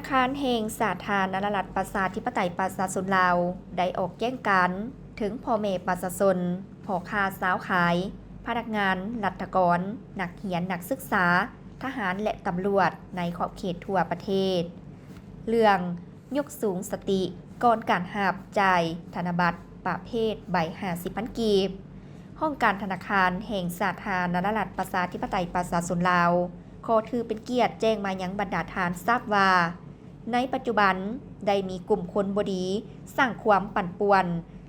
ຄານແຫ່ງສາທາລະນະລັດ ປະຊາທິປະໄຕ ປະຊາຊົນລາວ ໄດ້ອອກແຈ້ງການເຖິງພໍ່ແມ່ປະຊາຊົນ, ພໍ່ຄ້າຊາວຂາຍ, ພະນັກງານ, ລັດຖະກອນ, ນັກຮຽນ, ນັກສຶກສາ, ທະຫານ ແລະ ຕຳຫຼວດໃນຂອບເຂດທົ່ວປະເທດ ເລື່ອງຍົກສູງສະຕິກ່ອນການຮັບຈ່າຍທະນະບັດປະເພດໃບຫ້າສິບພັນກີບ. ຫ້ອງການທະນາຄານແຫ່ງສາທາລະນະລັດ ປະຊາທິປະໄຕ ປະຊາຊົນລາວ ຂໍຖືເປັນກຽດແຈ້ງມາຍັງບັນດາທ່ານຊາບວ່າ ໃນປັດຈຸບັນໄດ້ມີກຸ່ມຄົນບໍ່ດີສ້າງຄວາມປັ່ນປ່ວນ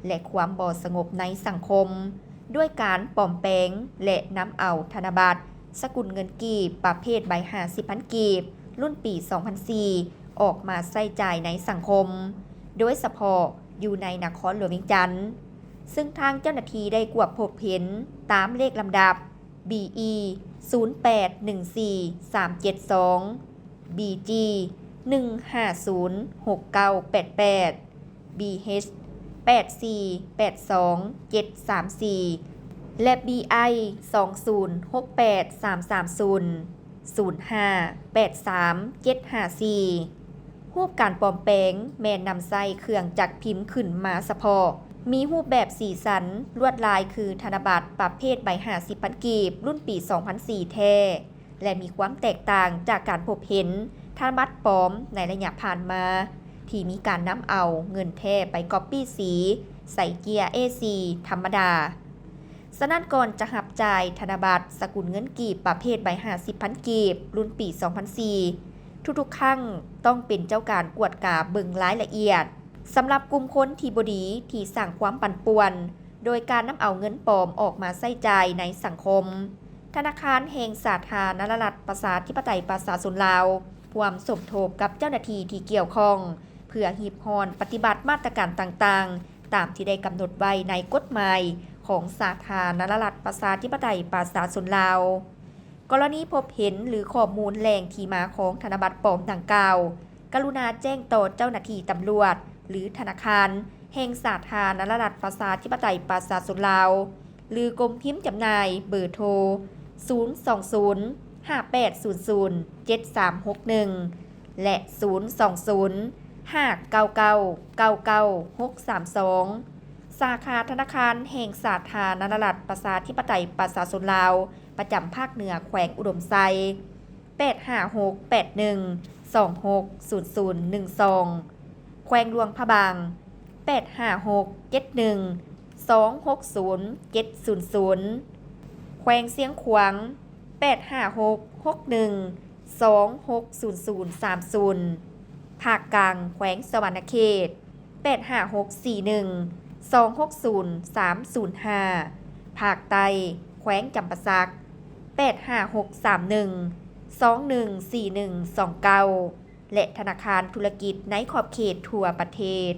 ແລະ ຄວາມບໍ່ສະຫງົບໃນສັງຄົມ ດ້ວຍການປອມແປງ ແລະ ນຳເອົາທະນະບັດສະກຸນເງິນກີບປະເພດໃບຫ້າສິບພັນກີບ ລຸ້ນປີສອງພັນສີ່ ອອກມາໃຊ້ຈ່າຍໃນສັງຄົມ, ໂດຍສະເພາະຢູ່ໃນນະຄອນຫຼວງວຽງຈັນ, ເຊິ່ງທາງເຈົ້າໜ້າທີ່ໄດ້ກວດພົບເຫັນຕາມເລກລຳດັບ ບີອີ ສູນແປດໜຶ່ງສີ່ສາມເຈັດສອງ, ບີຈີ ໜຶ່ງຫ້າສູນຫົກເກົ້າແປດແປດ, ບີເອັດ ແປດສີ່ແປດສອງເຈັດສາມສີ່ ແລະ ບີໄອ ສອງສູນຫົກແປດສາມສາມສູນ ສູນຫ້າແປດສາມເຈັດຫ້າສີ່. ຮູບການປອມແປງແມ່ນນຳໃຊ້ເຄື່ອງຈັກພິມຂຶ້ນມາສະເພາະ, ມີຮູບແບບສີສັນລວດລາຍຄືທະນະບັດປະເພດໃບຫ້າສິບພັນກີບ ລຸ້ນປີສອງພັນສີ່ແທ້ ແລະ ມີຄວາມແຕກຕ່າງຈາກການພົບເຫັນທະນະບັດປອມໃນໄລຍະຜ່ານມາ ທີ່ມີການນຳເອົາເງິນແທ້ໄປກັອບປີ້ສີໃສ່ເຈ້ຍເອສີ່ທຳມະດາ. ສະນັ້ນ, ກ່ອນຈະຮັບຈ່າຍທະນະບັດສະກຸນເງິນກີບປະເພດໃບຫ້າສິບພັນກີບ ລຸ້ນປີສອງພັນສີ່ ທຸກໆຄັ້ງຕ້ອງເປັນເຈົ້າການກວດກາເບິ່ງລາຍລະອຽດ ສຳລັບກຸ່ມຄົນທີ່ບໍ່ດີທີ່ສ້າງຄວາມປັ່ນປ່ວນ ໂດຍການນຳເອົາເງິນປອມອອກມາໃຊ້ຈ່າຍໃນສັງຄົມ. ທະນາຄານແຫ່ງສາທາລະນະລັດ ປະຊາທິປະໄຕ ປະຊາຊົນລາວ ຮ່ວມສົມທົບກັບເຈົ້າໜ້າທີ່ທີ່ກ່ຽວຂ້ອງ ເພື່ອຮີບຮ້ອນປະຕິບັດມາດຕະການຕ່າງໆ ຕາມທີ່ໄດ້ກຳນົດໄວ້ໃນກົດໝາຍຂອງສາທາລະນະລັດ ປະຊາທິປະໄຕ ປະຊາຊົນລາວ. ກໍລະນີພົບເຫັນ ຫຼື ຂໍ້ມູນແຫຼ່ງທີ່ມາຂອງທະນະບັດປອມດັ່ງກ່າວ, ກະລຸນາແຈ້ງຕໍ່ເຈົ້າໜ້າທີ່ຕຳຫຼວດ ຫຼື ທະນາຄານແຫ່ງສາທາລະນະລັດ ປະຊາທິປະໄຕ ປະຊາຊົນລາວ ຫຼື ກົມພິມຈຳໜ່າຍ ເບີໂທ ສູນສອງສູນຫ້າແປດສູນສູນເຈັດສາມຫົກໜຶ່ງ ແລະ ສູນສອງສູນຫ້າເກົ້າເກົ້າເກົ້າເກົ້າຫົກສາມສອງ. ສາຂາທະນາຄານແຫ່ງສາທາລະນະລັດ ປະຊາທິປະໄຕ ປະຊາຊົນລາວ ປະຈຳພາກເໜືອ ແຂວງອຸດົມໄຊ ແປດຫ້າຫົກແປດໜຶ່ງສອງຫົກສູນສູນໜຶ່ງສອງ, ແຂວງຫຼວງພະບາງ ແປດຫ້າຫົກເຈັດໜຶ່ງສອງຫົກສູນເຈັດສູນສູນ, ແຂວງຊຽງຂວາງ ແປດຫ້າຫົກຫົກໜຶ່ງສອງຫົກສູນສູນສາມສູນ, ພາກກາງ ແຂວງສະຫວັນນະເຂດ ແປດຫ້າຫົກສີ່ໜຶ່ງສອງຫົກສູນສາມສູນຫ້າ, ພາກໃຕ້ ແຂວງຈຳປາສັກ ແປດຫ້າຫົກສາມໜຶ່ງສອງໜຶ່ງສີ່ໜຶ່ງສອງເກົ້າ ແລະ ທະນາຄານທຸລະກິດໃນຂອບເຂດທົ່ວປະເທດ.